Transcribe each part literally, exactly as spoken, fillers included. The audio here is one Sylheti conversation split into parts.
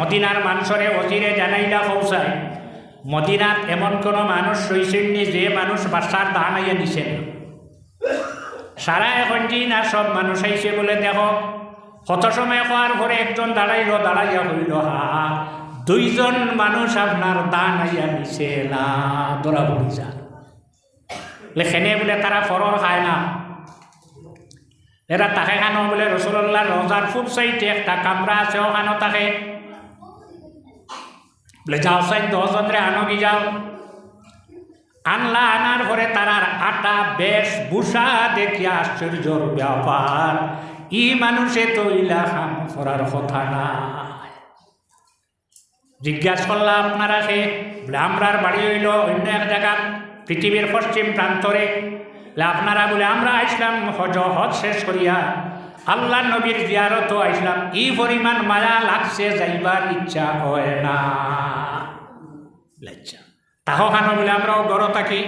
মদিনার মানষরে অজিরে জানাইলা, কওছাইন, মদিনাত এমন কোনো মানুষ রইছইন নি যে মানুষ বাদশার দান আইয়া নিছে না? সারায় কইনজি না, সব মানুষ আইছে বলে দেখো। কত সময় কওয়ার পরে একজন দাঁড়াইলো, দাঁড়াইয়া কইলো, হা, দুইজন মানুষ আপনার দান আইয়া নিছে না, ধরা পড়ি যার। লেখেনে বলে তারা ফরর খায় না। এরা থাকে খানো বলে রসুলুল্লাহর রওজার পূব সাইডে একটা কামরা আছে, ওখানো থাকে। বলে, যাও চাইন, দশ জনরে আনো কি যাও। আনলা, আনার পরে তারার আটা, বেশ, ভূষা দেখিয়া আশ্চর্যর ব্যাপার, ই মানুষে তো ইলা কাম করার কথা না। জিজ্ঞাসা করলা, আপনারা কে? বলে, আমরার বাড়ি অইলো অন্য এক জাগাত, পৃথিবীর পশ্চিম প্রান্তরে। বলে, আপনারা? বলে, আমরা আইছলাম হজ, হজ শেষ করিয়া আল্লাহর নবীর জিয়ারতো আইছলাম, ই পরিমাণ মায়া লাগছে, যাইবার ইচ্ছা হয় না। আচ্ছা, তাহো খানো? বলে, আমরাও ঘরো থাকি।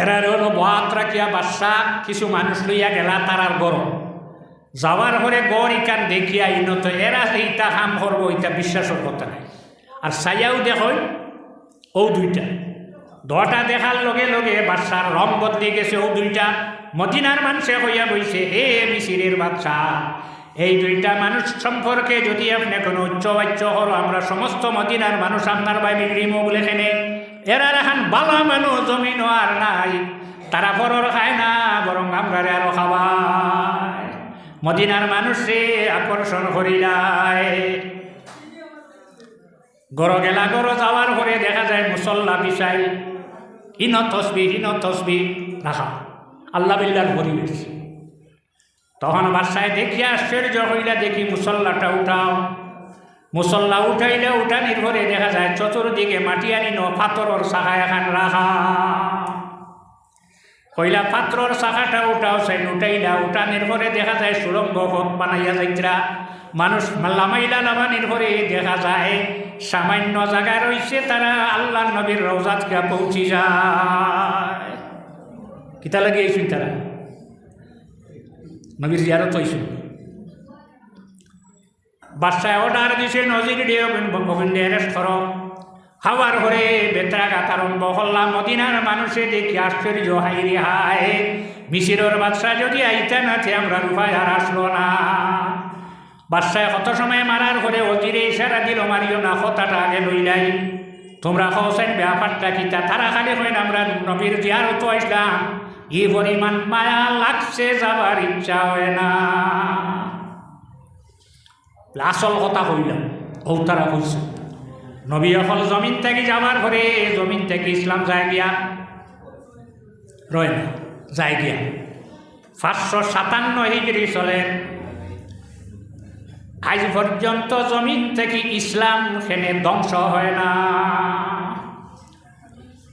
এরারে অনো বওয়াত রাখিয়া বাদশা কিছু মানুষ লইয়া গেলা তারার ঘরো। যাওয়ার পরে ঘর ইখান দেখিয়া ইনো তো এরা যে ইতা কাম করবো, ইতা বিশ্বাসর কথা নাই। আর চাইয়াও দেখইন, অউ দুইটা। দুইটা দেখার লগে লগে বাদশার রং বদলি গেছে। অউ দুইটা মদিনার মানষে কইয়া বইছে, এ মিসিরের বাদশা, এই দুইটা মানুষ সম্পর্কে যদি আপনে কোনো উচ্চ বাচ্য করো, আমরা সমস্ত মদিনার মানুষ আপনার বায় বিগড়িমু। বলে, কেনে? এরার লাখান বালা মানুষ জমিনো আর নাই। তারা ফরর খায় না, বরং আমরারে আরো খাওয়ায়। মদিনার মানুষরে আকর্ষণ করিলায়। ঘরো গেলা, ঘরো যাওয়ার পরে দেখা যায় মুসল্লা বিছাইল, ইনো তসবি, ইনো তসবি রাখা, আল্লাহ বিল্লার পরিবেশ। তখন বাদশায় দেখিয়া আশ্চর্য হইলা, দেখি মুসল্লাটা উঠাও। মুসল্লা উঠাইলা, উঠানির পরে দেখা যায় চতুর্দিকে মাটি আর ইনো পাথরর চাকা এখান রাখা। কইলা, পাথরর চাকাটা উঠাও চাইন। উঠাইলা, উঠানির পরে দেখা যায় সুড়ঙ্গ পথ বানাইয়া যাইতরা। মানুষ লামাইলা, লামানির পরে দেখা যায় সামান্য জাগা রইছে, তারা আল্লাহর নবীর রওজাত গিয়া পৌঁছি যায়। কিতা লাগি আইছইন তারা? নবীর জিয়ারত আইছইন। বাদশায় অর্ডার দিছে, নজির দিয়ে অগুইন, অগুইনরে arrest করো। খাওয়ার পরে বেত্রাঘাত আরম্ভ করলা। মদিনার মানুষে দেখি আশ্চর্য, হায় রে হায়, মিসিরর বাদশা যদি আইতা না, তে আমরার উপায় আর আসলো না। বাদশায় কত সময় মারার পরে অজিরে ইশারা দিল, মারিও না, কথাটা আগে লইলাই। তোমরা কওছাইন ব্যাপারটা কিতা? তারা খালি কইন, আমরা নবীর জিয়ারতো আইছলাম, ই পরিমাণ মায়া লাগছে, যাবার ইচ্ছা হয় না। আসল কথা কইলাম, অউ তারা কইছে। নবী অকল জমিন থাকি যাবার পরে জমিন থাকি ইসলাম যায় গিয়া, রয় না, যায় গিয়া। পাঁচশো সাতান্ন হিজরি চলে। আজ পর্যন্ত জমিন থাকি ইসলাম কেনে ধ্বংস হয় না।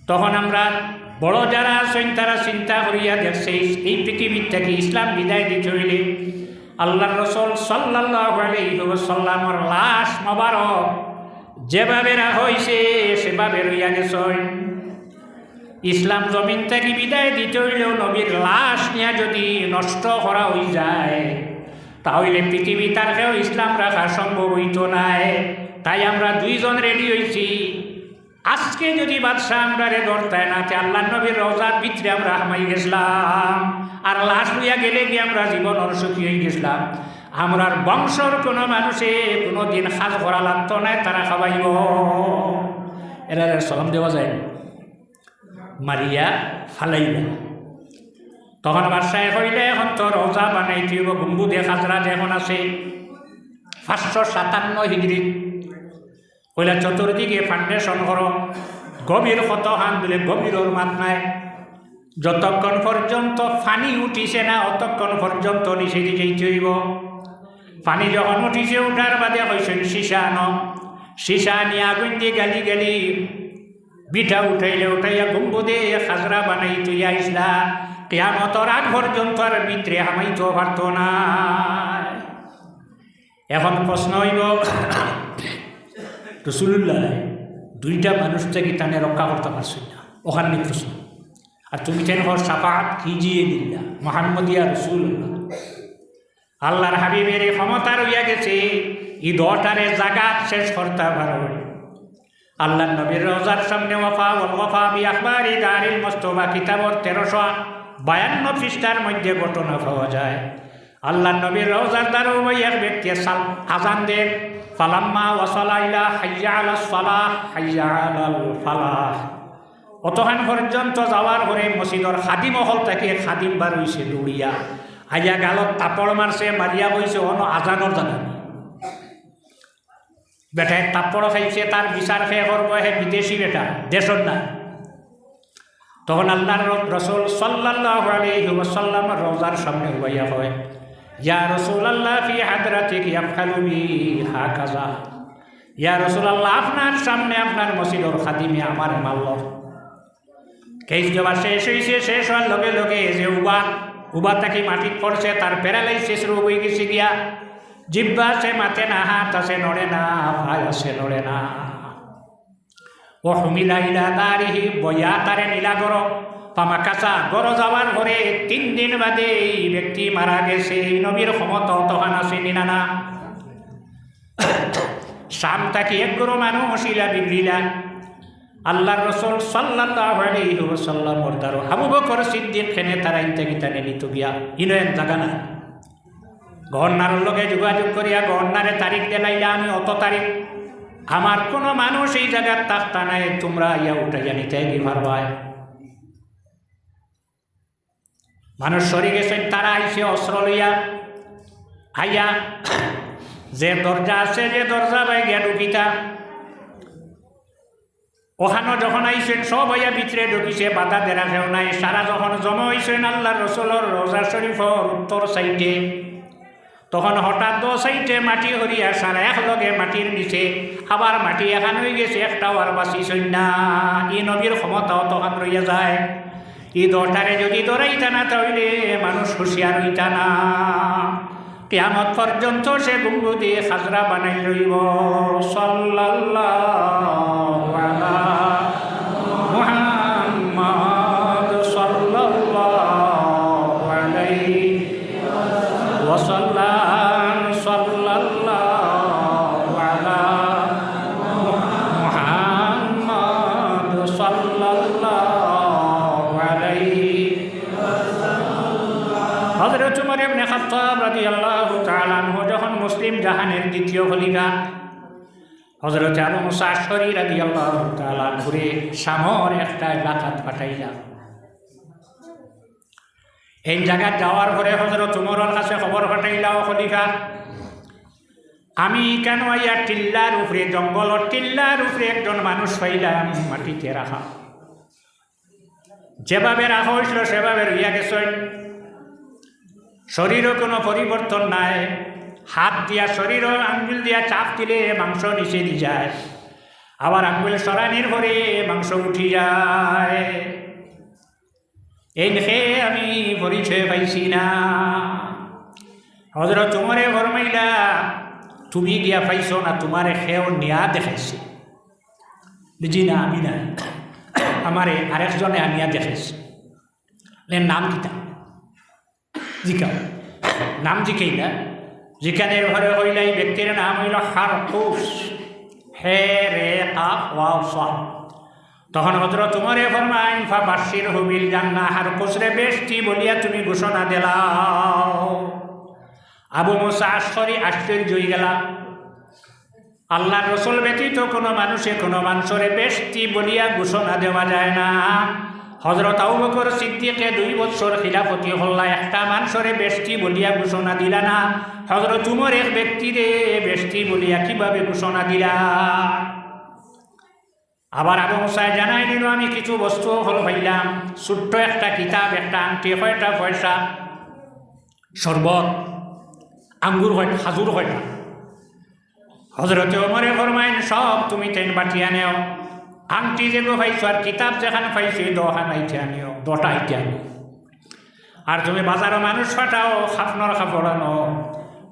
তখন আমরা বড় যারা আছইন, তারা চিন্তা করিয়া দেখছে, এই পৃথিবীর থাকি ইসলাম বিদায় দিতে হইলে আল্লাহর রসুল সাল্লাল্লাহু আলাইহি ওয়াসাল্লামর লাশ মোবারক যেভাবে রাখা হইছে, সেভাবে রইয়া গেছইন। ইসলাম জমিন থাকি বিদায় দিতে হইলেও নবীর লাশ নিয়া যদি নষ্ট করা হই যায়, তাহলে পৃথিবীত আর কেউ ইসলাম রাখা সম্ভব হইতো নায়। তাই আমরা দুইজন রেডি হইছি। আজকে যদি বাদশা আমরারে ধরতায় না, তে আল্লাহর নবীর রওজার ভিতরে আমরা হামাই গেছলাম, আর লাশ লইয়া গেলে কি আমরা জীবনর সুখী হই গেছলাম। আমরার বংশর কোনো মানুষে কোনোদিন কাজ করা লাগতো নায়, তারা খাওয়াইব। এরারে সালাম দেওয়া যায় না, মারিয়া ফালাইবা। তখন বাদশায় কইলে, এখন তো রওজা বানাইতে হইব, গম্বুদে খাজরা যেখন আছে, পাঁচশো সাতান্ন হিজরি। কইলা, চতুর্দিকে foundation করো, গভীর কতখান, বলে গভীরর মাত নাই। যতক্ষণ পর্যন্ত পানি উঠিছে না, অতক্ষণ পর্যন্ত নিচে দিকে যাইতে হইব। পানি যখন উঠিছে, উঠার বাদে কইছইন, সীসা আনো। সীসা আনিয়া আগুইন দি গালি গালি ভিটা উঠাইলে, উঠাইয়া গম্বুদে খাজরা বানাই থইয়া আইছলা। কিয়ামতর আগ পর্যন্ত আর ভিতরে হামাইতো পারতো না। এখন প্রশ্ন হইব, রসুলুল্লাহ দুইটা মানুষ থাকি তানে রক্ষা করতা পারছইন না, ওখানে প্রশ্ন। আর তুমি তাইন কও শাফাআত কিজিয়ে লিল্লাহ, মোহাম্মদিয়া রসুলুল্লাহ। আল্লাহর হাবিবের এই ক্ষমতা রইয়া গেছে, ই দোটারে জাগাত শেষ করতা পারো। আল্লাহর নবীর রওজার সামনে ওয়াফা ওয়াল ওয়াফা বি আখবারি দারিল মুস্তফা কিতাবর তেরোশো বায়ান্ন পৃষ্ঠার মধ্যে ঘটনা পাওয়া যায়। আল্লাহর নবীর রওজার দ্বারো ওই এক ব্যক্তি সাল-, আজান দেন, "ফালাম্মা ওয়াসালা ইলা হাইয়া আলাস সালাহ, হাইয়া আলাল ফালাহ।" অতখান পর্যন্ত যাওয়ার পরে মসজিদর খাদিম অকল থাকি খাদিম বার অইছে দৌড়িয়া। আইয়া গালত থাপড় মারছে, মারিয়া কইছে, "অনো আজানর জাগা নি।" বেটায় থাপ্পড় খাইছে, তার বিচার কে করবো, হে বিদেশি বেটা, দেশর না। তখন আল্লাহর র-, রসুল সাল্লাল্লাহু আলাইহি ওয়াসাল্লাম রওজার সামনে উবাইয়া কয়, "ইয়া রাসূলুল্লাহ, ফি হাদরাতিক ইয়াফআলু বি হাকাযা।" ইয়া রাসূলুল্লাহ, আপনার সামনে আপনার মসজিদর খাদিমে আমারে মারল। কেস জমা শেষ অইছে, শেষ অওয়ার লগে লগে যে উবা, উবা থাকি মাটিত পড়ছে, তার paralysis রোগ অইগেছে গিয়া। জিব্বা আছে মাতে না, হাত আছে নড়ে না, পায় আছে নড়ে না। ওয়া হুমিলা ইলা দারিহি, বইয়া তারে নিলা ঘরো। ফামাকাসা, ঘরো যাওয়ার পরে তিন দিন বাদে এই ব্যক্তি মারা গেছে। এই নবীর ক্ষমতা অতখান আছে নি না না? শাম থাকি এক গুরু মানুষ ইলা বিগড়িলা। আল্লাহর রসুল সাল্লাল্লাহু আলাইহি ওয়াসাল্লামর দ্বারো আবু বকর সিদ্দিক খেনে তারা ইনতে গিতা নেলিত গিয়া, ইনো এন জাগা না। গভর্নরর লগে যোগাযোগ করিয়া গভর্নরে তারিখ দিলাইলা, "আমি অত তারিখ, আমার কোনো মানুষ এই জাগাত থাকতা নাই, তোমরা আইয়া উঠাইয়া নিতে কি পারবায়?" মানুষ সরি গেছইন, তারা আইছে অস্ত্র লইয়া, আইয়া যে দরজা আছে, যে দরজা বায় গিয়া ঢুকিতা, অখানো যখন আইছইন, সব আইয়া ভিতরে ঢুকিছে, বাধা দেরা কেউ নাই। সারা যখন জমা অইছইন আল্লাহর রসুলর রওজা শরীফর উত্তর সাইডে, তখন হঠাৎ দো সাইডে মাটি হরিয়া সারা এক লগে মাটির নিচে, আবার মাটি এখান অইগেছে, একটাও আর বাঁচিছইন না। ই নবীর ক্ষমতা অতখান রইয়া যায়। ই দোটারে যদি ধরাইতা না, তাইলে মানুষ হুঁশিয়ার অইতা না। কিয়ামত পর্যন্ত সে গুম্বুদে খাজরা বানাই রইব। সাল্লাল্লাহু আলা মুহাম্মদ সাল্লাল্লাহু আলাইহি ওয়াসাল্লাম, সাল্লাল্লাহু আলা মুহাম্মদ সাল্লাল্লাহু আলাইহি। হযরত উমর ইবনে খাত্তাব রাদিয়াল্লাহু তাআলা আনহু যখন মুসলিম জাহানের দ্বিতীয় খলিফা, হযরত আবু মুসা আশআরী রাদিয়াল্লাহু তাআলা আনহুরে শামর একটা এলাকাত পাঠাইলা। এই জাগাত যাওয়ার পরে হযরত উমরর কাছে খবর পাঠাইলা, "ও খলিফা, আমি ইকানো আইয়া টিল্লার উপরে, জঙ্গলর টিল্লার উপরে একজন মানুষ পাইলাম মাটিতে রাখা। যেভাবে রাখা অইছিল সেভাবে রইয়া গেছইন। শরীরও কোনো পরিবর্তন নাই। হাত দিয়া শরীরও আঙ্গুল দিয়া চাপ দিলে মাংস নিচে দি যায়, আবার আঙ্গুল সরানির পরে মাংস উঠি যায়।" এইন কে আমি পরিচয় পাইছি না। হযরত উমরে ফরমাইলা, "তুমি গিয়া পাইছো না, তুমারে কেউ নিয়া দেখাইছে।" "জি না, আমি না, আমারে আরেকজনে আনিয়া দেখাইছে।" "এর নাম কিতা?" জিকাও। নাম জিকাইলা। জিকানির পরে কইলা, "এই ব্যক্তির নাম অইল হারকুস।" হে রে কাফ ওয়াও সাদ। তখন হযরত উমরে ফরমাইন, "ফাবাশশিরহু বিল জান্নাহ, হারকুসরে বেহেশতি বলিয়া তুমি ঘোষণা দিলাও।" আবু মুসা আশআরী আশ্চর্য অইগেলা। আল্লাহর রসুল ব্যতীত কোনো মানুষে কোনো মানষরে বেহেশতি বলিয়া ঘোষণা দেওয়া যায় না। হযরত আবু বকর সিদ্দিকে দুই বছর খিলাফতি করলা, একটা মানষরে বেহেশতি বলিয়া ঘোষণা দিলা না। হযরত উমর এক ব্যক্তিরে বেহেশতি বলিয়া কিভাবে ঘোষণা দিলা? আবার আবু মুসায় জানাই দিল, "আমি কিছু বস্তু অকল পাইলাম, ছোট্ট একটা কিতাব, একটা আংটি, কয়টা পয়সা, শরবত, আঙ্গুর কয়টা, খাজুর কয়টা।" হযরতে ওমরে ফরমাইন, "সব তুমি তাইন বাটিয়া নেও, আংটি যেগু পাইছো আর কিতাব যেখান পাইছো, এই দোখান আইতে আনিও, দোটা আইতে আনিও। আর তুমি বাজারো মানুষ পাঠাও, কাফনর কাপড় আনো,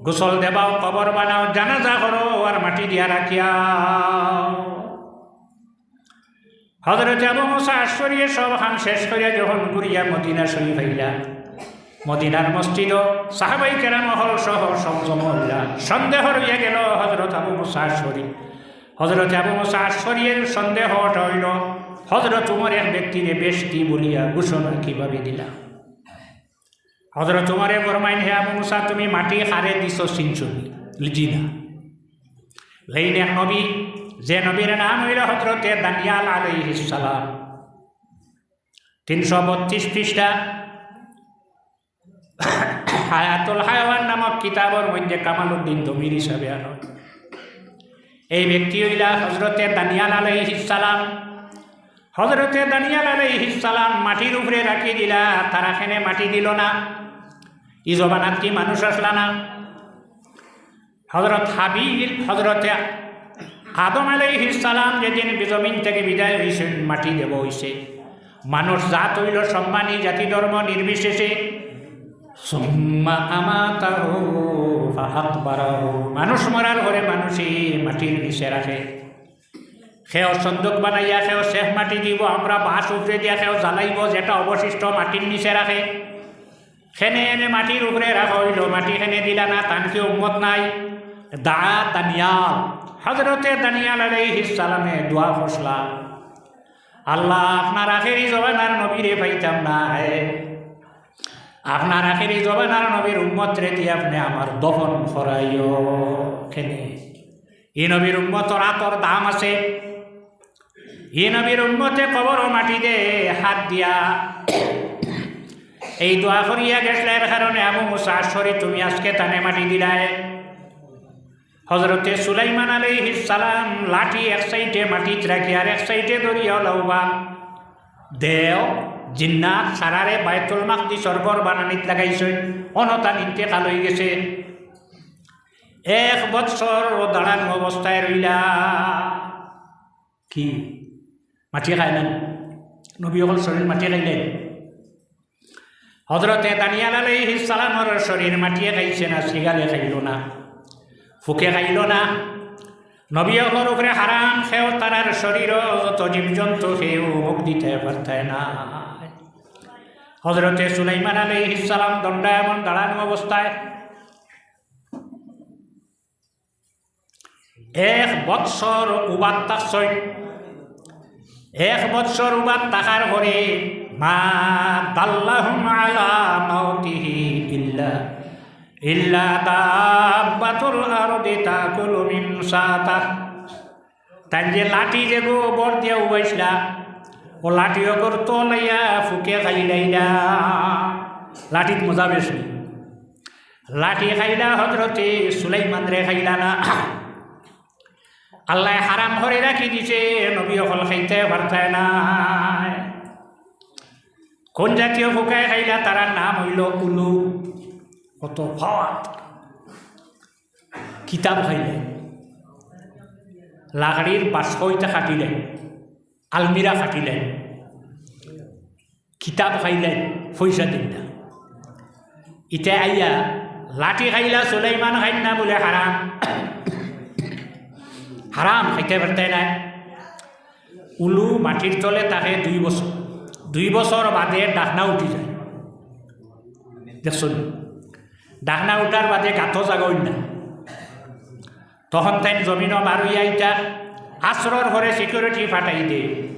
গোসল দেবাও, কবর বানাও, জানাজা করো, আর মাটি দিয়া রাখিয়াও।" হযরতে আবু মুসা আশআরীয়ে সব কাম শেষ করিয়া যখন ঘুরিয়া মদিনা শরীফ আইলা, মদিনার মসজিদো সাহাবায়ে কেরাম অকল সহ সব জমা অইলা। সন্দেহ রইয়া গেল হযরত আবু মুসা আশআরী। হযরত আবু মুসা আশআরীর সন্দেহটা অইল, হযরত উমর এক ব্যক্তিরে বেহেশতি বলিয়া ঘোষণা কিভাবে দিলা? হযরত উমরে ফরমাইন, "হে আবু মুসা, তুমি মাটি কারে দিছো চিনছো নি?" "জি না।" লেইন এক নবী, যে নবীর নাম অইল হযরতে দানিয়াল আলাইহিস সালাম। তিনশো বত্রিশ পৃষ্ঠা হায়াতুল হায়াওয়ান নামক কিতাবর মধ্যে কামালউদ্দিন দমির হিসাবে আনো। এই ব্যক্তি অইলা হযরতে দানিয়াল আলাইহিস সালাম। হযরতে দানিয়াল আলাইহিস সালাম মাটির উপরে রাখি দিলা, তারা কেনে মাটি দিল না। ই জমানাত কি মানুষ আছলা না? হযরত হাবিল, হযরতে আদম আলাইহিস সালাম যেদিন জমিন থেকে বিদায় হইছেন, মাটি দেওয়া হইছে। মানুষ জাত অইল সম্মানী, জাতি ধর্ম নির্বিশেষে। সুম্মা আমাতাহু ফাআকবারাহু। মানুষ মরার পরে মানুষে মাটির নিচে রাখে। কেউ সন্দুক বানাইয়া, কেউ সেহ মাটি দিব, আমরা বাঁশ উপরে দিয়া, কেউ জ্বালাইব, যেটা অবশিষ্ট মাটির নিচে রাখে। কেনে এনে মাটির উপরে রাখা অইল, মাটি কেনে দিলা না, তান কি উম্মত নাই? দাআ দানিয়াল, হযরতে দানিয়াল আলাইহিস সালামে দোয়া করছলা, "আল্লাহ, আপনার আখেরি জমানার নবীরে পাইতাম না, হে। আপনার আখেরি জমানার নবীর উম্মতরে দিয়া আপনে আমার দফন করাইও।" কেনে? ই নবীর উম্মতর আতর দাম আছে। ই নবীর উম্মতে কবরো মাটি দে হাত দিয়া। এই দোয়া করিয়া গেছলা, এর কারণে আবু মুসা আশআরী তুমি আজকে তানে মাটি দিলায়। হযরতে সুলাইমান আলাইহিস সালাম লাঠি এক সাইডে মাটিত রাখি আর এক সাইডে ধরিয়া লাউবা দেও জিন্নাত সারারে বায়তুল মাকদিসর ঘর বানানিত লাগাইছইন। অনো তান ইন্তেকাল অইগেছে। এক বৎসর দাঁড়ানো অবস্থায় রইলা। কি? মাটিয়ে খায় না? নবী অকল শরীর মাটিয়ে খাইলে? হযরতে দানিয়াল আলাইহিস সালামর শরীর মাটিয়ে খাইছে না, শৃগালে খাইল না, ফুকে খাইল না। নবী অকলর উপরে হারাম, কেউ তারার শরীরো যত জীবজন্তু কেউ মুখ দিতে পারতে না। হযরতে সুলাইমান আলাইহিস সালাম দণ্ডায়মান দাঁড়ানো অবস্থায় এক বৎসর উবাত থাকছইন। এক বৎসর উবাত থাকার পরে মা দাল্লাহুম আলা মাউতিহি ইল্লা, ইল্লা দাব্বাতুল আরদি তাকুলু মিন সাআতাহ। তাইন যে লাঠি যেগু বর দিয়া উবাইছলা, অউ লাঠি অগুর তলাইয়া ফুকে খাইলাইলা। লাঠিত মজা বেশি। লাঠি খাইলা হযরতে সুলাইমানরে খাইলা না। আল্লায় হারাম করি রাখি দিছে, নবী অকল খাইতে পারতায় নায়। কোন জাতীয় ফুকায় খাইলা? তারার নাম অইল উলু। কত পাওয়ার। কিতাব খাইলে, লাকড়ির বাস্ক ইতা কাটিলে, আলমিরা কাটিলে, কিতাব খাইলে, পয়সা দিন না। ইতা আইয়া লাঠি খাইলা, সুলাইমান খাইন না বুলে হারাম। হারাম, খাইতে পারতে নায়। উলু মাটির তলে থাকে দুই বছর। দুই বছর বাদে ডাকনা উঠি যায়। দেখছইন? ডাকনা উঠার বাদে গাতো জাগা অইন না। তখন তাইন জমিনো বার অইয়া আইতা, আসরর পরে security ফাটাই দে।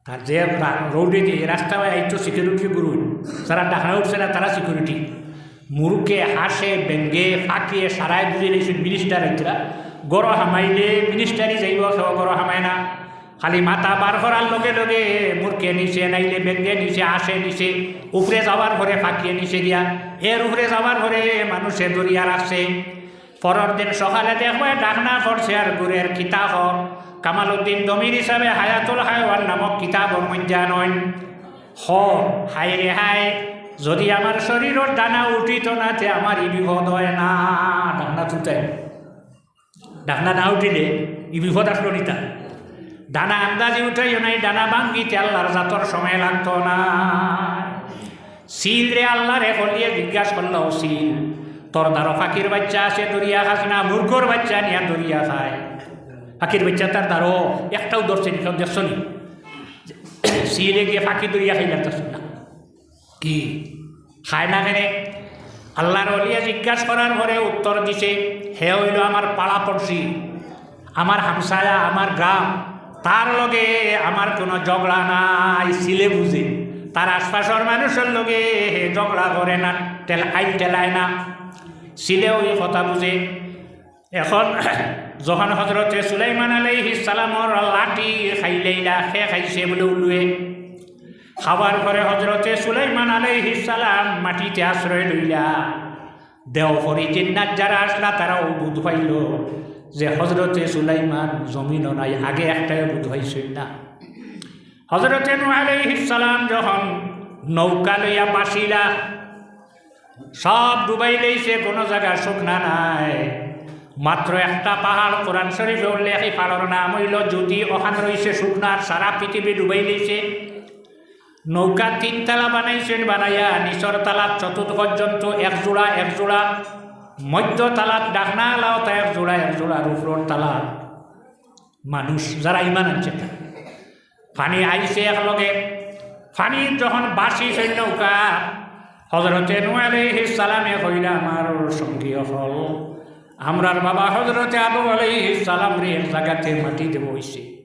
তার যে রা-, রোডে যে রাস্তা বায় আইতো security গুরু, যারা ডাকনা উঠছে না তারা security। মুরুখে, হাঁসে, বেঙ্গে, ফাকিয়ে সারায় বুঝি লইছইন minister আইতরা। ঘরো হামাইলে minister-ই যাইব, কেউ ঘরো হামায় না। খালি মাথা বার করার লগে লগে মুরুখে নিছে, নাইলে বেঙ্গে নিছে, হাঁসে নিছে, উপরে যাওয়ার পরে ফাকিয়ে নিছে গিয়া, এর উপরে যাওয়ার পরে মানুষে ধরিয়া রাখছে। পরর দিন সকালে দেখবায় ডাকনা পড়ছে আর ঘুরের কিতা হর। কামালউদ্দিন দমির হিসাবে হায়াতুল হায়ওয়ান নামক কিতাবর মধ্যে আনইন। হ, হায় রে হায়, যদি আমার শরীরর ডানা উঠিত না, তে আমার ই বিপদ অয় না। ডাকনা তুলতে, ডাকনা না উঠিলে ই বিপদ আসলো নিতা। ডানা আন্দাজি উঠাইও নাই, ডানা ভাঙ্গিতে আল্লাহর জাতর সময় লাগতো না। চিল রে আল্লাহরে কলিয়ে জিজ্ঞাস করলা, "ও চিল, তোর দ্বারো ফাকির বাইচ্চা আছে, ধরিয়া খাস না, মুরগর বাইচ্চা নিয়া ধরিয়া খায়।" ফাকির বাইচ্চা তার দ্বারো একটাও ধরছে নি, কেউ দেখছো নি? চিলে গিয়া ফাকি ধরিয়া খাইলার, দেখছো না? কি? খায় না কেনে? আল্লাহর ওলিয়ে জিজ্ঞাসা করার পরে উত্তর দিছে, "হে অইলো আমার পাড়া পড়শি, আমার হামসায়া, আমার গ্রাম, তার লগে আমার কোনো ঝগড়া নাই।" সিলে বুঝে, তার আশপাশর মানুষর লগে হে ঝগড়া করে না, ঠেল-, আইল ঠেলায় না। সিলেও ই কথা বুঝে। এখন যখন হজরতে সুলাইমান আলাইহিস সালামর লাঠি খাইলাইলা, হে খাইছে বুলে উলুয়ে। খাওয়ার পরে হজরতে সুলাইমান আলাইহিস সালাম মাটিতে আশ্রয় লইলা। দেও পরি জিন্নাত যারা আসলা, তারাও বুঝ পাইল যে হজরতে সুলাইমান জমিনো নাই, আগে একটাও বুঝ পাইছইন না। হজরতে নূহ আলাইহিস সালাম যখন নৌকা লইয়া বাসিলা, সব ডুবাই লইছে, কোনো জাগা শুকনা নাই। মাত্র একটা পাহাড়, কোরআন শরীফে উল্লেখ, এই পাহাড়র নাম অইলো জুদি, অখান রইছে শুকনা, আর সারা পৃথিবী ডুবাই লইছে। নৌকা তিন তালা বানাইছইন, বানাইয়া নিচর তালাত চতুর্থ পর্যন্ত এক জোড়া, এক জোড়া, মধ্য তালাত ডাকনা আলাওতা এক জোড়া, এক জোড়া, আর উপরর তালাত মানুষ যারা ইমান আনছে তারা। পানি আইছে এক লগে, পানি যখন বাসিছে নৌকা, হজরতে নূহ আলাইহিস সালামে কইলা, "আমার সঙ্গী অকল, আমরার বাবা হজরতে আদম আলাইহিস সালামরে এক জাগাতে মাটি দেওয়া অইছে।"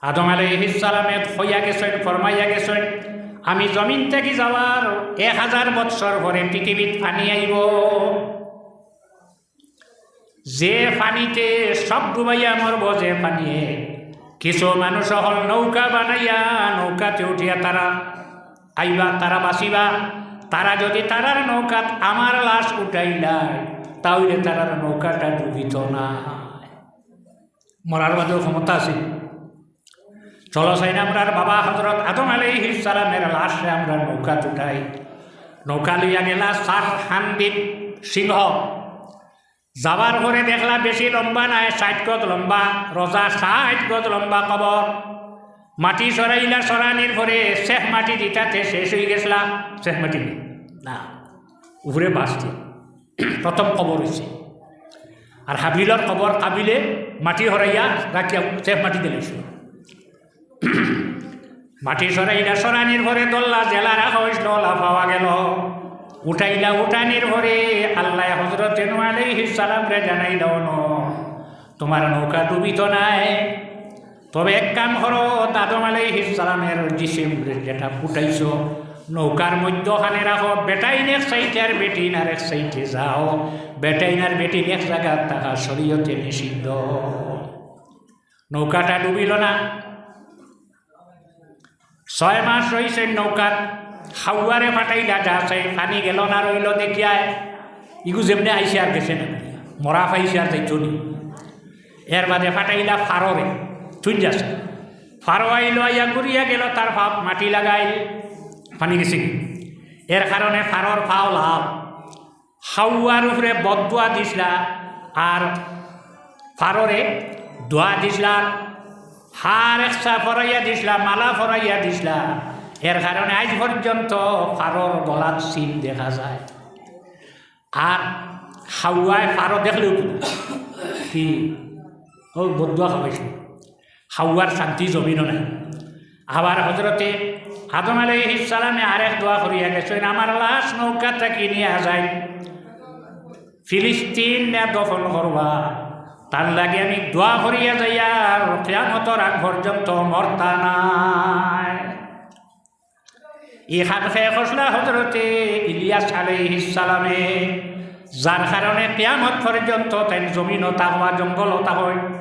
আদম আলাইহিস সালামে কইয়া গেছইন, ফরমাইয়া গেছইন, "আমি জমিন থাকি যাওয়ার এক হাজার বৎসর পরে পৃথিবীত পানি আইবো।" যে পানিতে সব ডুবাইয়া মরবো, যে পানিয়ে কিছু মানুষ অকল নৌকা বানাইয়া নৌকাতে উঠিয়া তারা আইবা, তারা বাঁচিবা। তারা যদি তারার নৌকাত আমার লাশ উঠাইলায়, তাইলে তারার নৌকাটা ডুবিত না। মরার বাদেও ক্ষমতা আছে। চলো চাইন আমরার বাবা হজরত আদম আলাইহিস সালামের লাশরে আমরা নৌকাত উঠাই। নৌকা লইয়া গেলা সার হান্দিব সিংহ। যাওয়ার পরে দেখলা বেশি লম্বা নায়, ষাইট গজ লম্বা, রোজা ষাইট গজ লম্বা কবর। মাটি সরাইলা, সরানির পরে শেষ মাটি দিতাতে শেষ অই গেছলা, শেষ মাটি নেই। না, উপরে বাঁশ দিয়া প্রথম কবর অইছে। আর হাবিলর কবর কাবিলে মাটি হরাইয়া রাখিয়া শেষ মাটি দিলাইছে। মাটি সরাইলা, সরানির পরে দল্লা জেলা রাখা অইছিল, লাফাওয়া গেল। উঠাইলা, উঠানির পরে আল্লাহ হজরতে নূহ আলাইহিস সালামরে জানাইলা, "অনো, তোমার নৌকা ডুবিত নায়। তবে এক কাম করো, আদম আলাইহিস সালামের জিসিম যেটা ফুটাইছো, নৌকার মধ্যখানে রাখো, বেটাইন এক সাইডে আর বেটিন আর এক সাইডে যাও, বেটাইন আর বেটিন এক জাগাত থাকা শরীয়তে নিষিদ্ধ।" নৌকাটা ডুবিল না। ছয় মাস রইছে নৌকাত, হাওয়ারে ফাটাইলা, যা চাই পানি গেল না রইল দেখিয়ায়, ইগু যেমনে আইছে আর গেছে না, মরা পাইছে আর যাইতো নি। এর বাদে ফাটাইলা ফাররে, তুই যাস। ফারো আইলো, আইয়া ঘুরিয়া গেল, তার পাও মাটি লাগাইল, পানি গেছে কি? এর কারণে ফারর পাও লাল। হাওয়ার উপরে বদদোয়া দিছলা, আর ফাররে দোয়া দিছলা, হার একসা ফরাইয়া দিছলা, মালা ফরাইয়া দিছলা। এর কারণে আইজ পর্যন্ত ফারর গলাত চিন দেখা যায়। আর হাওয়ায় ফারো দেখলেও কি, কি? ও বদদোয়া খাওয়াইছে। হাওয়ার শান্তি জমিনো নাই। আবার হজরতে আদম আলাইহিস সালামে আরেক দোয়া করিয়া গেছইন, "আমার লাশ নৌকা থাকি নিয়া যাই, ফিলিস্তিন নিয়া দফন করবা, তার লাগি আমি দোয়া করিয়া যাইয়ার, কিয়ামতর আগ পর্যন্ত মরতা নায়।" ই খান কে করছলা হজরতে ইলিয়াস আলাইহিস সালামে, যার কারণে কিয়ামত পর্যন্ত তাইন জমিনো থাকবা, জঙ্গলো থাকইন।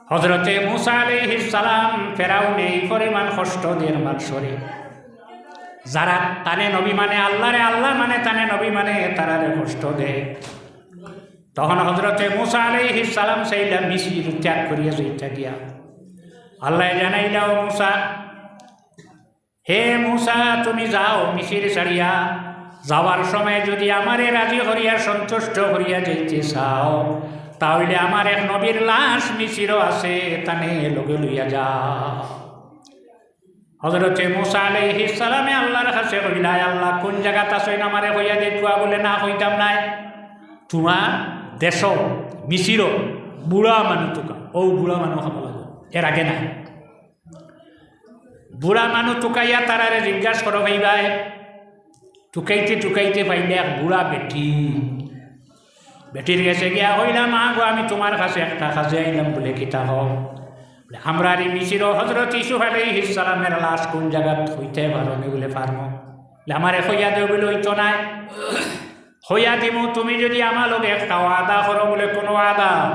হজরতে মুসা আলাইহিস সালাম, ফেরাউনে এই পরিমাণ কষ্ট দের মানষরে, যারা তানে নবী মানে, আল্লাহরে আল্লাহ মানে, তানে নবী মানে, তারারে কষ্ট দেয়। তখন হজরতে মুসা আলাইহিস সালাম চাইলা মিসির ত্যাগ করিয়া যাইতা গিয়া। আল্লাহ জানাইলা, "ও মুসা, হে মুসা, তুমি যাও মিসির ছাড়িয়া। যাওয়ার সময় যদি আমারে রাজি করিয়া সন্তুষ্ট করিয়া যাইতে চাও, তাহলে আমার এক নবীর লাশ মিসিরও আছে, তানে লগে লইয়া যাও।" হজরতে মুসা আলাইহিস সালামে আল্লাহর কাছে কইলা, "আয় আল্লাহ, কোন জাগাত আছইন আমারে কইয়া দে, তুয়া বলে না কইতাম নায়।" তোমার দেশ মিসির, বুড়া মানু তুকা, ও বুড়া মানু খাবো লাগে, এর আগে না। বুড়া মানু তুকাইয়া তারারে জিজ্ঞাসা করো, "ভাই ভাই, টুকাইতে টুকাইতে পাইলা এক বুড়া বেটি। বেটির গেছে গিয়া কইলা, "মা গো, আমি তুমার কাছে একটা কাজে আইলাম।" বুলে, "কিতা কও?" বুলে, "আমরার ই মিসিরো হজরত ইউসুফ আলাইহিস সালামের লাশ কুন জাগাত অইতে পারো নি?" বুলে, "পারমু।" বুলে, "আমারে কইয়া দেও।" বুলে, "অইতো নায়, কইয়া দিমু, তুমি যুদি আমার লগে একটা ওয়াদা করো।" বুলে, "কুন ওয়াদা?"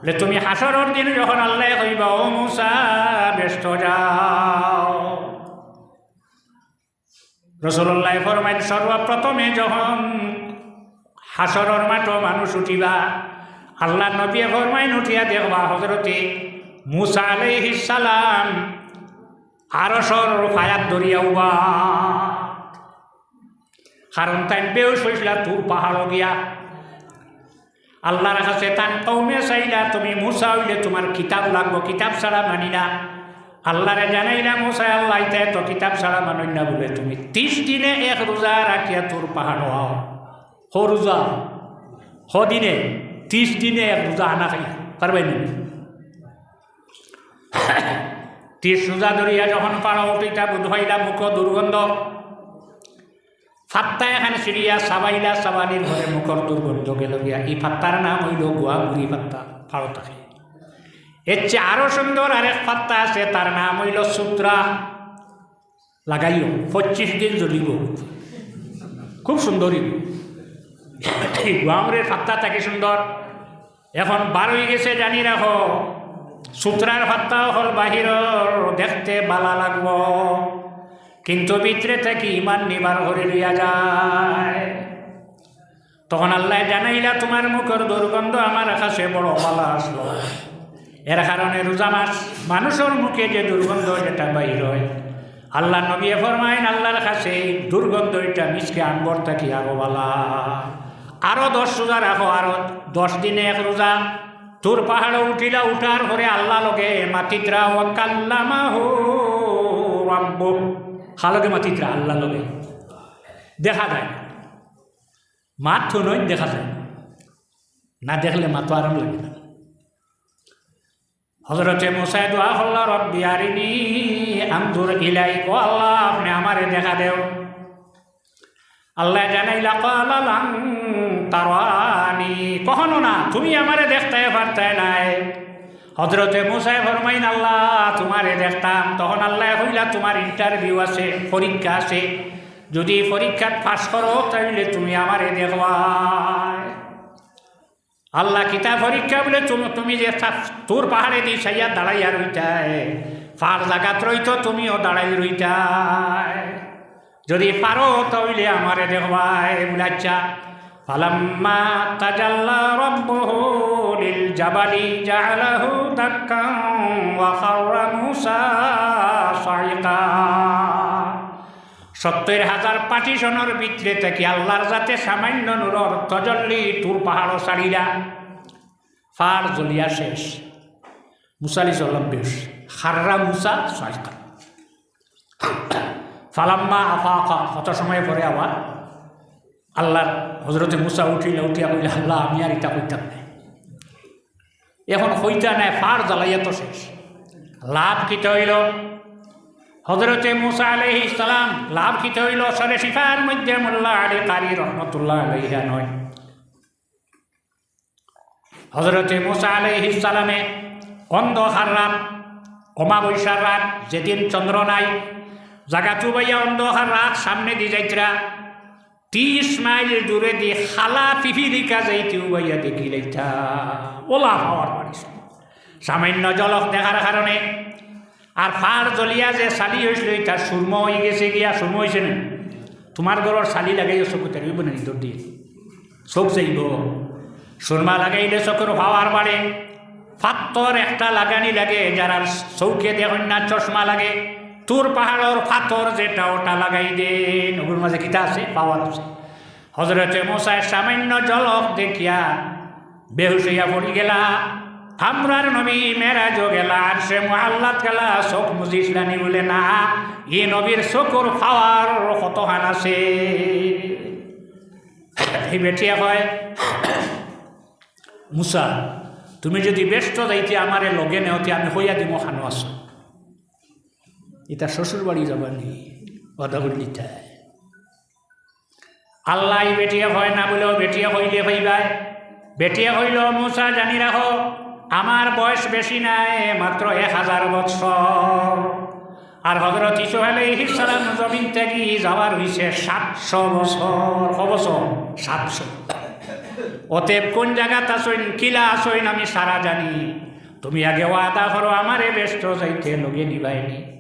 বুলে, "তুমি হাশরর দিন যখন আল্লায় কইবা, 'ও মুসা, বেহেস্তো যাও।'" রাসুলুল্লায় ফরমাইন, সর্বপ্রথমে যখন হাশরর মাঠো মানুষ উঠিবা, আল্লার নবীয়ে ফরমাইন, উঠিয়া দেখবা হজরতে মুসা আলাইহিস সালাম আরশর পায়াত ধরিয়া উবা। কারণ তাইন বেহুশ অইছলা তুর পাহাড়ো গিয়া। আল্লার কাছে তান কওমে চাইলা, "তুমি মুসা অইলে তুমার কিতাব লাগবো, কিতাব ছাড়া মানি না।" আল্লারে জানাইলা, "মুসা, আল্লায় তো কিতাব ছাড়া মানইন না, বুলে তুমি তিশ দিনে এক রুজা রাখিয়া তুর পাহাড়ো আও।" হ রুজা, হ দিনে, তিশ দিনে এক রুজা আনা খাইয়া পারবায় নি? তিশ রুজা ধরিয়া যখন পাহাড়ো উঠিতা, বুঝ পাইলা মুখো দুর্গন্ধ। ফাত্তা এখান ছিড়িয়া চাবাইলা, চাবানির পরে মুখর দুর্গন্ধ গেল গিয়া। ই ফাত্তার নাম অইলো গুয়ামুরি ফাত্তা, পাহাড়ো থাকে। এর চেয়ে আরো সুন্দর আরেক ফাত্তা আছে, তার নাম অইলো সুতরা। লাগাইও, পঁচিশ দিন জ্বলিবো। খুব সুন্দর অইবো। এই গুয়ামুরির ফাত্তা থাকি সুন্দর। এখন বার অইগেছে জানি রাখো, সুতরার ফাত্তা অকল বাহিরর দেখতে বালা লাগবো, কিন্তু ভিতরে থাকি ইমান নিবার করি লইয়া যায়। তখন আল্লায় জানাইলা, "তুমার মুখর দুর্গন্ধ আমার কাছে বড় বালা আছলো।" এর কারণে রুজা মাস মানুষর মুখে যে দুর্গন্ধ যেটা বাইর অয়, আল্লার নবীয়ে ফরমাইন, আল্লার কাছে এই দুর্গন্ধ এটা মিসকে আম্বর থাকি আরো বালা। আরো দশ রুজা রাখো, আরো দশ দিনে এক রুজা। তুর পাহাড়ো উঠিলা, উঠার পরে আল্লার লগে মাতিত্রা, "ওয়া কাল্লামাহু রাব্বুহু।" কার লগে মাতিত্রা? আল্লার লগে। দেখা যায় না। মাত তো নয়, দেখা যায় না। না দেখলে মাতো আরাম লাগে না। হজরতে মুসায় দোয়া করলা, "রব্বি আরিনি আনজুর ইলাইক", ও আল্লাহ, আপনে আমারে দেখা দেও। আল্লায় জানাইলা, "ক্বালা লান তারানি", কখনো না, তুমি আমারে দেখতায় পারতায় নায়। হজরতে মুসায় ফরমাইন, "আল্লাহ, তুমারে দেখতাম।" তখন আল্লায় কইলা, "তুমার interview আছে, পরীক্ষা আছে, যুদি পরীক্ষাত পাস করো, তাইলে তুমি আমারে দেখবায়।" আল্লাহ, কিতা পরীক্ষা বুলে? তুমি, তুমি যে তা-, তুর পাহাড়েদি চাইয়া দাঁড়াইয়া রইতায়, পাহাড় জাগাত রইতো, তুমিও দাঁড়াই রইতায়। যুদি পারো, তাইলে আমারে দেখবায়। বুলে, "আচ্ছা।" ফালাম্মা তাজাল্লা রাব্বুহু লিল জাবালি জাআলাহু দাক্কান ওয়া খাররা মুসা সাইকা। সত্তইর হাজার partition-র ভিতরে থাকি আল্লার জাতে সামান্য নূরর তজল্লি তুর পাহাড়ো ছাড়িলা। পাহাড় জ্বলিয়া শেষ। মুসা আলাইহিস সালাম বেহুশ। খাররা মুসা সাইকা। ফালাম্মা আফাকা, কত সময় পরে আবার আল্লার হজরতে মুসা উঠিলা, উঠিয়া কইলা, "আল্লাহ, আমি আর ইতা কইতাম নায়।" এখন কইতা নায়, পাহাড় জ্বালাইয়া তো শেষ। লাভ কিতা অইলো? হজরতে মুসা আলাইহিস সালাম, লাভ কিতা অইলো? সরে শিফার মধ্যে মোল্লা আলী কারি রহমতুল্লাহ আলাইহি নয়। হজরতে মুসা আলাইহিস সালামে অন্ধকার রাত, অমাবস্যার রাত, যেদিন চন্দ্র নাই, জাগাত উবাইয়া অন্ধকার রাত সামনেদি যাইত্রা, তিশ মাইল দূরেদি খালা পিপিলিকা যাইতে উবাইয়া দেখিলাইতা। ওলা পাওয়ার বাড়ি। সামান্য ঝলক দেখার কারণে আর পাহাড় জ্বলিয়া যে ছালি অইছিল, ইটা সুরমা অইগেছে গিয়া, সুরমা অইছে না? তুমার ঘরর ছালি লাগাইও চকুত, আর অইবো না নি দৌড় দিয়া? চোখ যাইবো। সুরমা লাগাইলে চকুর পাওয়ার বাড়ে। পাত্থর একটা লাগানি লাগে, যারার চউখে দেখইন না চশমা লাগে, তুর পাহাড়র পাত্থর যেটা ওটা লাগাই দেইন, ওগুর মাঝে কিতা আছে? পাওয়ার আছে। হজরতে মুসায় সামান্য ঝলক দেখিয়া বেহুশ অইয়া পড়ি গেলা। আমরার নবী মেরাজো গেলা, আরশে মুআল্লাত গেলা, চোখ মুজিছলা নি? বুলে, "না।" ই নবীর চকুর পাওয়ার কতখান আছে। এই বেটিয়ে কয়, "মুসা, তুমি যুদি বেহেস্তো যাইতে আমারে লগে নেওতে, আমি কইয়া দিমু খানো আছো।" ইতা শ্বশুর বাড়ি যাবা নি? ওয়াদা করলিতা। আল্লায় বেটিয়ে কয় না বুলে, বেটিয়ে কইলে পাইবায়। বেটিয়ে কইল, "মুসা, জানি রাখো, আমার বয়স বেশি নায়, মাত্র এক হাজার বৎসর।" আর হযরত ইউসুফ আলাইহিস সালাম জমিন থাকি যাওয়ার অইছে সাতশো বছর। ক বছর? সাতশো। অতএব কোন জাগাত আছইন, কিলা আছইন, আমি সারা জানি। তুমি আগে ওয়াদা করো, আমারে বেহেস্তো যাইতে লগে নিবায়নি।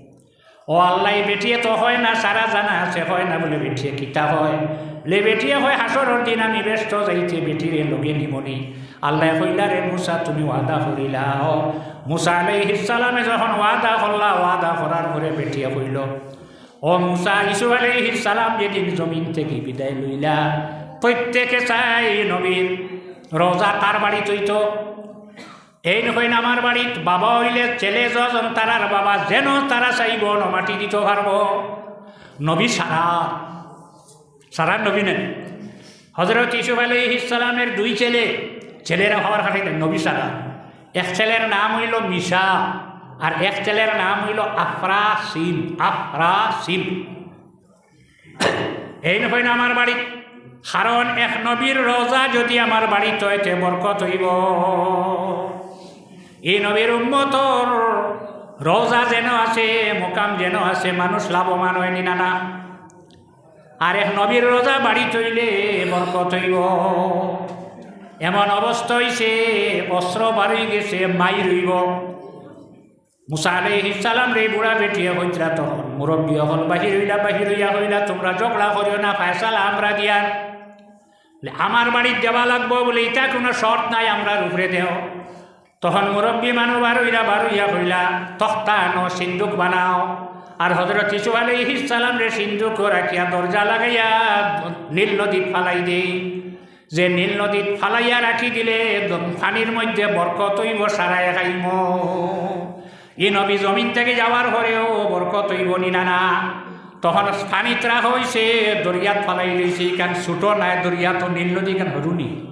ও আল্লাহ, ই বেটিয়ে তো কয় না, সারা জানা আছে, কয় না বুলে বেটিয়ে কিতা কয়? বুলে বেটিয়ে কয়, "হাশরর দিন আমি বেহেস্তো যাইতে বেটিরে লগে নিমুনি।" আল্লায় কইলা, "রে মুসা, তুমি ওয়াদা করিলাও।" মুসা আলাইহিস সালামে যখন ওয়াদা করলা, ওয়াদা করার পরে বেটিয়ে কইল, "ও মুসা, ইউসুফ আলাইহিস সালাম যেদিন জমিন থাকি বিদায় লইলা, প্রত্যেকে চায় নবীর রওজা তার বাড়িত অইতো।" এইন কইন আমার বাড়িত বাবা অইলে ছেলে যজন তারার বাবা যেন তারা চাইবো অনো মাটি দিতো পারবো। নবী সারা, সারা নবী নানি? হযরত ইউসুফ আলাইহিস সালামের দুই ছেলে, ছেলেরা হওয়ার খাতিরে নবী সারা। এক ছেলের নাম অইল মিশা, আর এক ছেলের নাম অইল আফরাসিম, আফরাসিম। এইন কইন আমার বাড়িত, কারণ এক নবীর রওজা যদি আমার বাড়িত অয়, তে বরকত অইবো। ই নবীর উম্মতর রওজা যেন আছে, মুকাম যেন আছে, মানুষ লাভবান অয়নি না, না? আর এক নবীর রওজা বাড়িত অইলে বরকত অইবো। এমন অবস্থা অইছে, অস্ত্র বারই গেছে, মাইর অইবো। মুসা আলাইহিস সালামরে বুড়া বেটিয়ে কইতরা, তখন মুরব্বি অকল বাহির অইলা, বাহির অইয়া কইলা, "তুমরা ঝগড়া করিও না, ফয়সালা আমরা দিয়ার।" বুলে, "আমার বাড়িত দেওয়া লাগবো," বুলে, "ইটা কুনু শর্ত নাই, আমরার উপরে দেও।" তখন মুরব্বি মানুষ বার অইরা, বার অইয়া কইলা, "তক্তা আনো, সিন্দুক বানাও।" আর হযরত ইউসুফ আলাইহিস সালামরে সিন্দুকো রাখিয়া দরজা লাগাইয়া নীল নদীত ফালাই দেই। যে নীল নদীত ফালাইয়া রাখি দিলে একদম পানির মধ্যে বরকত অইবো, সারায় খাইমু। ই নবী জমিন থাকি যাওয়ার পরেও বরকত অইবো নি না, না? তখন পানিত রাখা অইছে, দরিয়াত ফালাই লইছে, ইখান ছোট নায়, দরিয়া তো নীল নদী ইখান হুরুনি।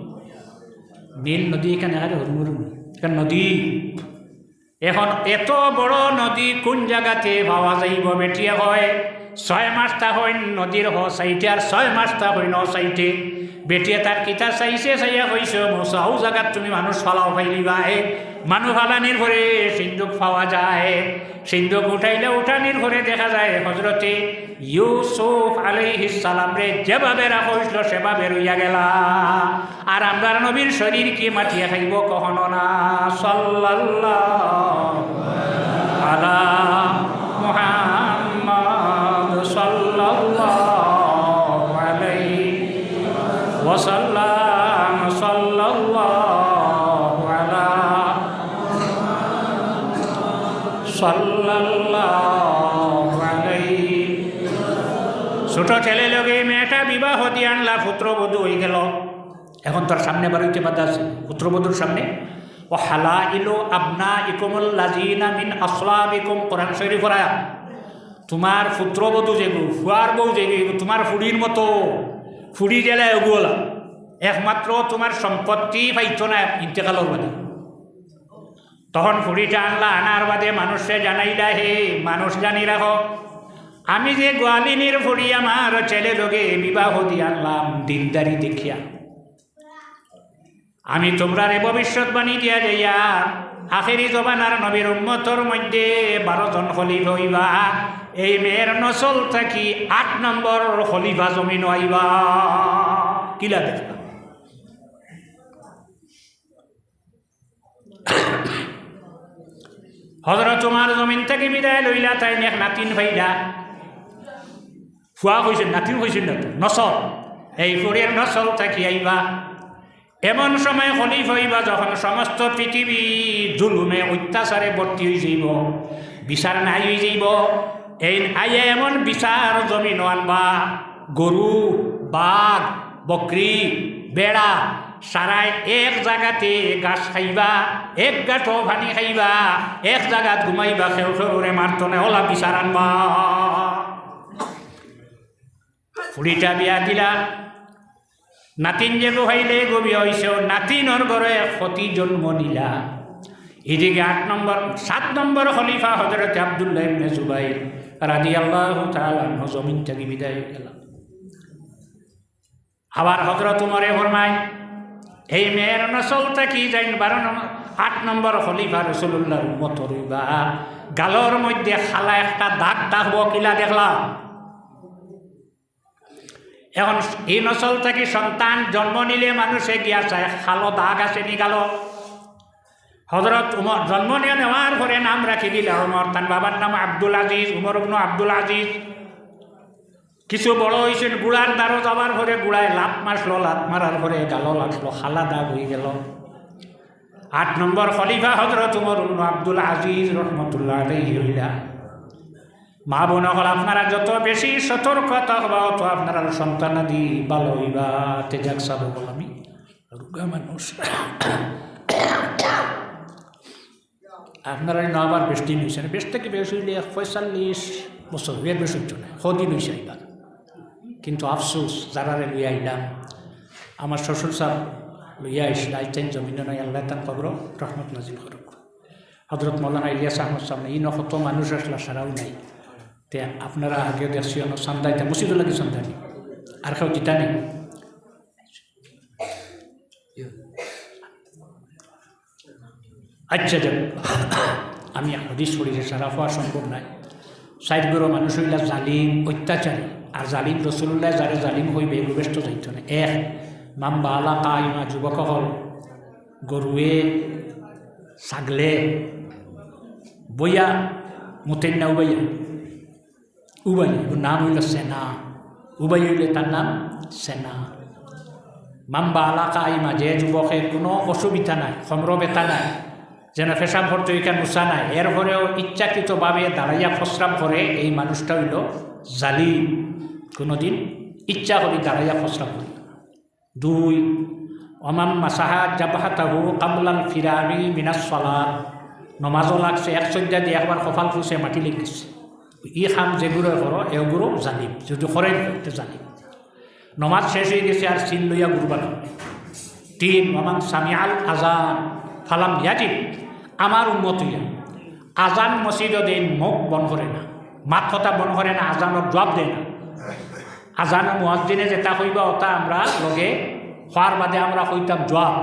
নীল নদী ইখান একেবারে হুরু হুরু, ইখান নদী। এখন এত বড় নদী কোন জাগাতে পাওয়া যাইবো? বেটিয়ে কয়, "ছয় মাস থাকইন নদীর হ সাইডে, আর ছয় মাস থাকইন অ সাইডে।" বেটিয়ে তার কিতা চাইছে, চাইয়া কইছে, "মুসা, অউ জাগাত তুমি মানুষ ফালাও পাইলিবায়, মানুষ ফালানির পরে সিন্দুক পাওয়া যায়, সিন্দুক উঠাইলে উঠানির পরে দেখা যায় হযরতে ইউসুফ আলাইহিস সালামরে যেভাবে রাখা অইছিল সেভাবে রইয়া গেলা।" আর আমরার নবীর শরীর কি মাটিয়ে খাইবো? কখনো না। সাল্লাল্লাহু আলা মুহাম্মদ সাল্লাল্লাহু আলাইহি ওয়াসাল্লাম, সাল্লাল্লাহু আলা, সাল্লাল্লাহু আলাইহি। ছোট ছেলে লগে মেয়েটা বিবাহ দিয়া আনলা, পুত্রবধূ অইগেল। এখন তার সামনে বারইতে বাধা আছে, পুত্রবধূর সামনে। "ওয়া হালাইলু আবনাইকুমুল্লাযিনা মিন আসলাবিকুম", কোরআন শরীফর আয়াত। তুমার পুত্রবধূ যেগু, ফুয়ার বউ যেগু, এগু তুমার ফুড়ির মতো, ফুড়ি যেলা এগু অলা। একমাত্র তুমার সম্পত্তি পাইতো না ইন্তেকালর বাদে। তখন ফুড়িটা আনলা, আনার বাদে মানুষরে জানাইলা, "হে মানুষ, জানি রাখো, আমি যে গোয়ালিনীর ফুড়ি আমার ছেলে লগে বিবাহ দিয়া আনলাম দিনদারি দেখিয়া, আমি তুমরারে ভবিষ্যৎবাণী দিয়া যাইয়ার, আখেরি জমানার নবীর উম্মতর মধ্যে বারো জন খলিফা অইবা, এই মেয়ের নসল থাকি আট নম্বর খলিফা জমিনো আইবা।" কিলা দেখলা? হযরত উমর জমিন থাকি বিদায় লইলা, তাইন এক নাতিন পাইলা। ফুয়া কইছইন, নাতিন কইছইন না তো, নসল। এই ফুড়ির নসল থাকি আইবা। এমন সময় খলিফা অইবা যখন সমস্ত পৃথিবী জুলুমে অত্যাচারে ভর্তি অইযাইবো, বিচার নাই অইযাইবো। এইন আইয়া এমন বিচার জমিনো আনবা, গরু, বাঘ, বকরি, বেড়া, সারায় এক জাগাতে ঘাস খাইবা, এক গাঁটো পানি খাইবা, এক জাগাত ঘুমাইবা, কেউ কেউরে মারতো না, অলা বিচার আনবা। ফুড়িটা বিয়া দিলা, নাতিন যেগু পাইলে এগু বিয়া অইছে, নাতিনর ঘরো এক সতী জন্ম নিলা। এদিকে আট নম্বর, সাত নম্বর খলিফা হযরত আব্দুল্লাহ ইবনে জুবাইর রাদিয়াল্লাহু তাআলা আনহু জমিন থাকি বিদায় অইগেলা। আবার হযরত উমরে ফরমাইন, এই মেয়ের নসল থাকি যেইন বারো নম্বর, আট নম্বর খলিফা রাসূলুল্লাহর উম্মত অইবা, গালর মধ্যে কালা একটা দাগ থাকবো, কিলা দেখলা? এখন ই নসল থাকি সন্তান জন্ম নিলে মানুষে গিয়া চায়, কালো দাগ আছে নি গালো? হযরত উমর জন্ম নিয়া নেওয়ার পরে নাম রাখি দিলা উমর। তান বাবার নাম আব্দুল আজিজ, উমর ইবনু আব্দুল আজিজ। কিছু বড় অইছইন, ঘুড়ার দারো যাওয়ার পরে ঘুড়ায় লাত মারলো, লাত মারার পরে গালো লাগলো, কালা দাগ অইগেলো। আট নম্বর খলিফা হযরত উমর ইবনু আব্দুল আজিজ রহমতুল্লাহ আলাইহি অইলা। মা বোন অকল, আপনারা যত বেশি সতর্ক থাকবা, অত আপনারার সন্তানাদি ভালো অইবা। তে যাক, সাব অকল, আমি রুগা মানুষ। আপনারা ইনো আবার বেশ দিন অইছে না, বেশ থাকি বেশ অইলে এক পঁয়তাল্লিশ বছর, এর বেশ অইতো না, কদিন অইছে আইবার। কিন্তু আফসোস, যারারে লইয়া আইলাম, আমার শ্বশুর সাব লইয়া আইছলা, আইজ তাইন জমিনো নাই, আল্লায় তান কবরো রহমত নাজিল করুক। হযরত মৌলানা ইলিয়াস আহমদ সাব নাই, ইনো কত মানুষ আছলা, সারাও নাই। তে আপনারা আগে দেখছি, অনো চান্দা ইতা মসজিদর লাগি চান্দা নি, আর কেউ দিতা নি? আচ্ছা, যাক, আমি এক হাদিস পড়ি যে সারা হওয়া সম্ভব নায়। চাইর গুরু মানুষ অইলা জালিম, অত্যাচারী। আর জালিম, রাসূলুল্লাহ যারে জালিম কইবা, এগু বেহেস্ত যাইতো না। এক, মান বালা কাইমা, যুবক অকল, গরুয়ে, ছাগলে, বইয়া, মুতইন না উবাইয়া, উবাই, এগুর নাম অইলো সেনা। উবাই অইলে তার নাম সেনা। মান বালা কাইমা, যে যুবকের কোনো অসুবিধা নাই, খমরো বেথা নাই, যেন পেশাব করতে ওইখান উষা নাই, এরপরেও ইচ্ছাকৃতভাবে দাঁড়াইয়া প্রস্রাব করে, এই মানুষটা অইলো জালিম। কোনোদিন ইচ্ছা করি দাঁড়াইয়া প্রস্রাব করে না। দুই, ওমান মাসাহা জাবহাতাহু কাবলাল ফিরাগি মিনাস সালাত। নমাজও লাগছে, এক সজ্জা দিয়া একবার কপাল ফুছে মাটি লেগেছে। ই কাম যেগুরে করো, এগুরে জালিম। যদি করে, তে জালিম। নমাজ শেষ অইগেছে, আর সিন লইয়া ঘুরবা না। তিন, ওমান সামিআল আজান ফালাম ইয়াজিব। আমার উম্মত অইয়া আজান মসজিদো দেইন, মুখ বন্ধ করে না, মাত কথা বন্ধ করে না, আজানর জবাব দেয় না। আজান মুয়াজ্জিনে যেটা কইবা, ওটা আমরা লগে হওয়ার বাদে আমরা কইতাম জবাব।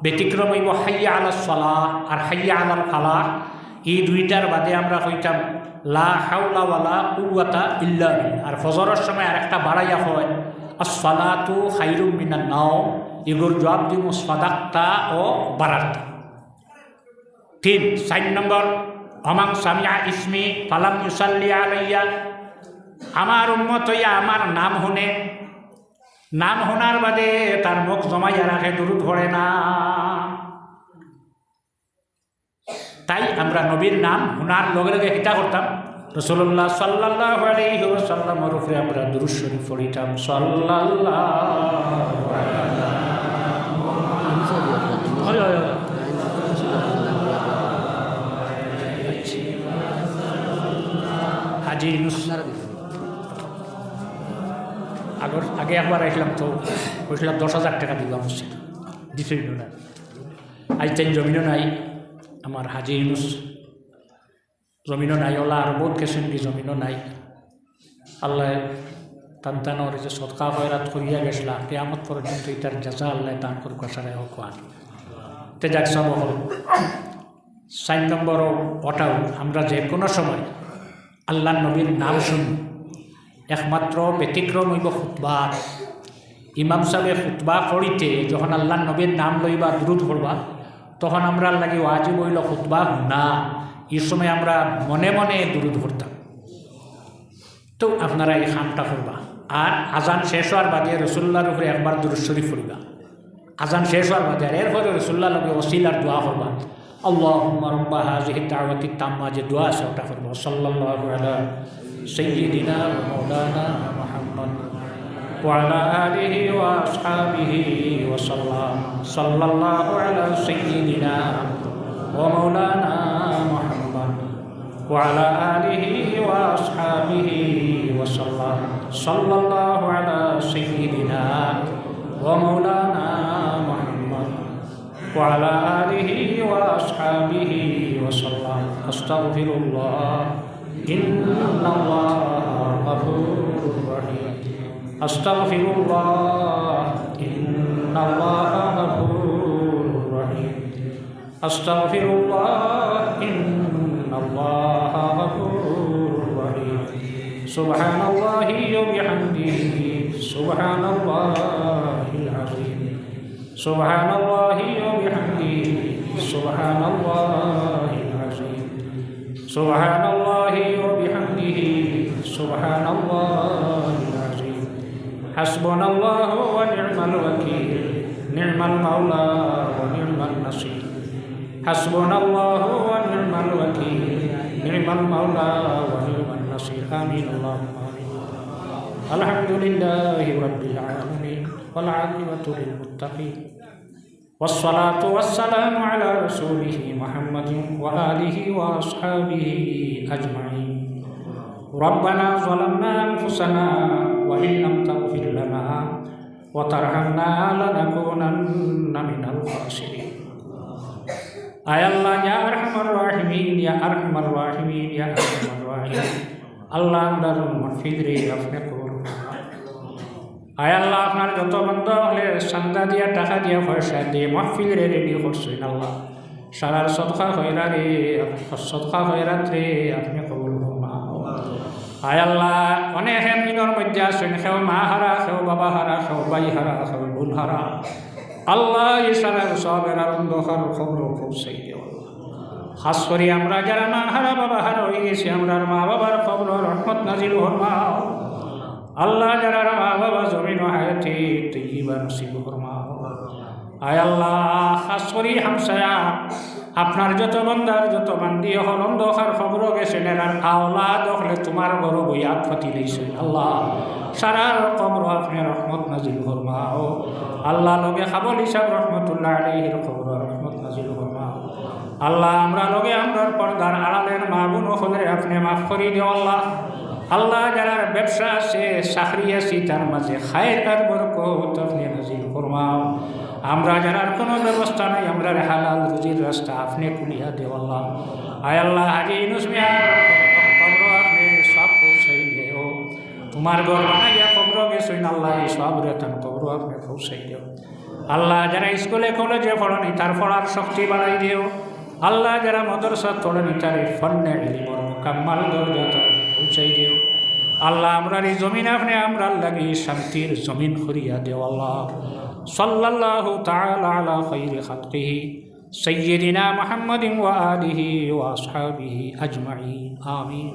ব্যতিক্রম অইবো হাইয়া আলাস সালাহ আর হাইয়া আলাল ফালাহ। এই দুইটার বাদে আমরা কইতাম লা হাওলা ওয়ালা কুওয়াতা ইল্লা বিল্লাহ। আর ফজরর সময় আরেকটা বাড়াইয়া কয়, আস সালাতু খাইরুম মিনান নাওম। এগুর জবাব দিমু সাদাক্তা ও বারারতা। তিন, চাইর নম্বর, ওমান সামিআ ইসমি ফালাম ইউসাল্লি আলাইয়া। আমার উম্মত অইয়া আমার নাম হুনে, নাম হুনার বাদে তার মুখ জমাইয়া রাখে, দুরুদ পড়ে না। তাই আমরা নবীর নাম হুনার লগে লগে কিতা করতাম? রাসূলুল্লাহ সাল্লাল্লাহু আলাইহি ওয়াসাল্লামর উপরে আমরা দুরুদ শরীফ পড়িতাম। সাল্লাল্লাহু আলা হাজি ইউনুস। আগর, আগে একবার আইছলাম তো, কইছলাম দশ হাজার টেকা দিবা মসজিদ, দিছইন না। আইজ তাইন জমিনো নাই, আমার হাজি ইউনুস জমিনো নাই, ওলা আর বউত গেছইন গি জমিনো নাই। আল্লায় তান তানর যে সদকা খয়রাত করিয়া গেছলা, কিয়ামত পর্যন্ত ইতার জাযা আল্লায় দান করুক, সারায় হক আন। তে যাক, সাব অকল, চাইর নম্বর অটাউ, আমরা যে কোনো সময় আল্লার নবীর নাম শুনি, একমাত্র ব্যতিক্রম অইবো খুতবাত। ইমাম সাবে খুতবা পড়িতে যখন আল্লার নবীর নাম লইবা, দুরুদ পড়বা, তখন আমরার লাগি ওয়াজিব অইলো খুতবা হুনা। ই সময় আমরা মনে মনে দুরুদ পড়তাম। তো আপনারা ই কামটা করবা। আর আজান শেষ হওয়ার বাদে রসুলুল্লাহর উপরে একবার দুরুদ শরীফ পড়বা। আজান শেষ হওয়ার বাদে আর এরপরে রসুলুল্লাহর লগে ওসিলার দোয়া করবা। আল্লাহুম্মা রাব্বা হাযিহিদ দাওয়াতিত তাম্মা, যে দোয়া আছে ওটা করবা। সাল্লাল্লাহু আলা সাইয়্যিদিনা ওয়া মাওলানা মুহাম্মদ ওয়া আলা আলিহি ওয়া আসহাবিহি ওয়া সাল্লাম। সাল্লাল্লাহু আলা সাইয়্যিদিনা ওয়া মাওলানা মুহাম্মদ وعلى آله وأصحابه وسلم. صلى الله على سيدنا ومولانا محمد وعلى آله وأصحابه وسلم. أستغفر الله. إن الله غفور رحيم. أستغفر الله، إن الله غفور رحيم. أستغفر الله، إن الله غفور رحيم. سبحان الله وبحمده، سبحان الله العظيم. سبحان الله وبحمده، سبحان الله العظيم. سبحان الله وبحمده، سبحان الله العظيم. حسبنا الله ونعم الوكيل، نعم المولى ونعم النصير. حسبنا الله ونعم الوكيل، نعم المولى ونعم النصير. آمين، اللهم آمين. الحمد لله رب العالمين، والعاقبة للمتقين، والصلاة والسلام على رسوله محمد وآله وأصحابه أجمعين. ربنا ظلمنا أنفسنا وإن لم تغفر لنا وترحمنا لنكونن من الخاسرين. আয় আল্লাহ, ইয়া আরহামার রাহিমিন, ইয়া আরহামার রাহিমিন, ইয়া আরহামার রাহিমিন। আল্লাহ, আমরার মাহফিলরে আপনে কবুল করইন। আয় আল্লাহ, আপনার যত বান্দা অকলে চান্দা দিয়া, টাকা দিয়া, পয়সা দিয়া মাহফিলরে ready করছইন আল্লাহ, সারার সদকা খয়রাতরে, সদকা খয়রাতরে আপনে কবুল ফরমাও। আয় আল্লাহ, অনেকে ঋণর মধ্যে আছইন, কেউ মা হারা, কেউ বাবা হারা, কেউ ভাই হারা, কেউ বোন হারা। আল্লাহ, ই সারার সওয়াব এরার অন্ধকার কবরো পৌঁছাই দেও আল্লাহ। খাস করি আমরা যারা মা হারা, বাবা হারা অইগেছি, আমরার মা বাবার কবরো রহমত নাজিল ফরমাও। আল্লাহ, যারার মা বাবা জমিনো হায়াতে তৈয়বা নসিব ফরমাও। আয় আল্লাহ, খাস করি হামসায়া, আপনার যত বান্দার যত বান্দি অকল অন্ধকার কবরো গেছইন, এরার আওলাদ অকলে তুমার ঘরো বইয়া আত পাতি লইছইন। আল্লাহ, সারার কবরো আপনে রহমত নাজিল ফরমাও। আল্লাহ, লগে কাবুলি সাব রহমতুল্লাহ আলাইহির কবরো রহমত নাজিল ফরমাও। আল্লাহ, আমরার লগে আমরার পর্দার আড়ালের মা বোন অকলরে আপনে মাফ করি দেও আল্লাহ। আল্লাহ, যারার ব্যবসা আছে, চাকরি আছে, তার মাঝে খায়ের আর বরকত আপনে নাজিল ফরমাও। আমরা যারার কোনো ব্যবস্থা নাই, আমরার হালাল রুজির রাস্তা আপনে খুলিয়া দেও আল্লাহ। আয় আল্লাহ, হাজী ইউনুস মিয়ার কবরো আপনে সওয়াব পৌঁছাই দেও। তুমার ঘর বানাইয়া কবরো গেছইন আল্লাহ, ই সওয়াবরে তান কবরো আপনে পৌঁছাই দেও। আল্লাহ, যারা স্কুলে কলেজে পড়ইন, তার পড়ার শক্তি বাড়াই দেও। আল্লাহ, যারা মাদ্রাসাত পড়ইন, তারে ফন্নে ইলমর মুকাম্মাল দরজাত পৌঁছাই দেও। আল্লাহ, আমরার ই জমিন আপনে আমরার লাগি শান্তির জমিন করিয়া দেও আল্লাহ। সাল্লাল্লাহু তাআলা আলা খায়রি খালকিহি সাইয়্যিদিনা মুহাম্মাদিন ওয়া আলিহি ওয়া আসহাবিহি আজমাইন। আমিন।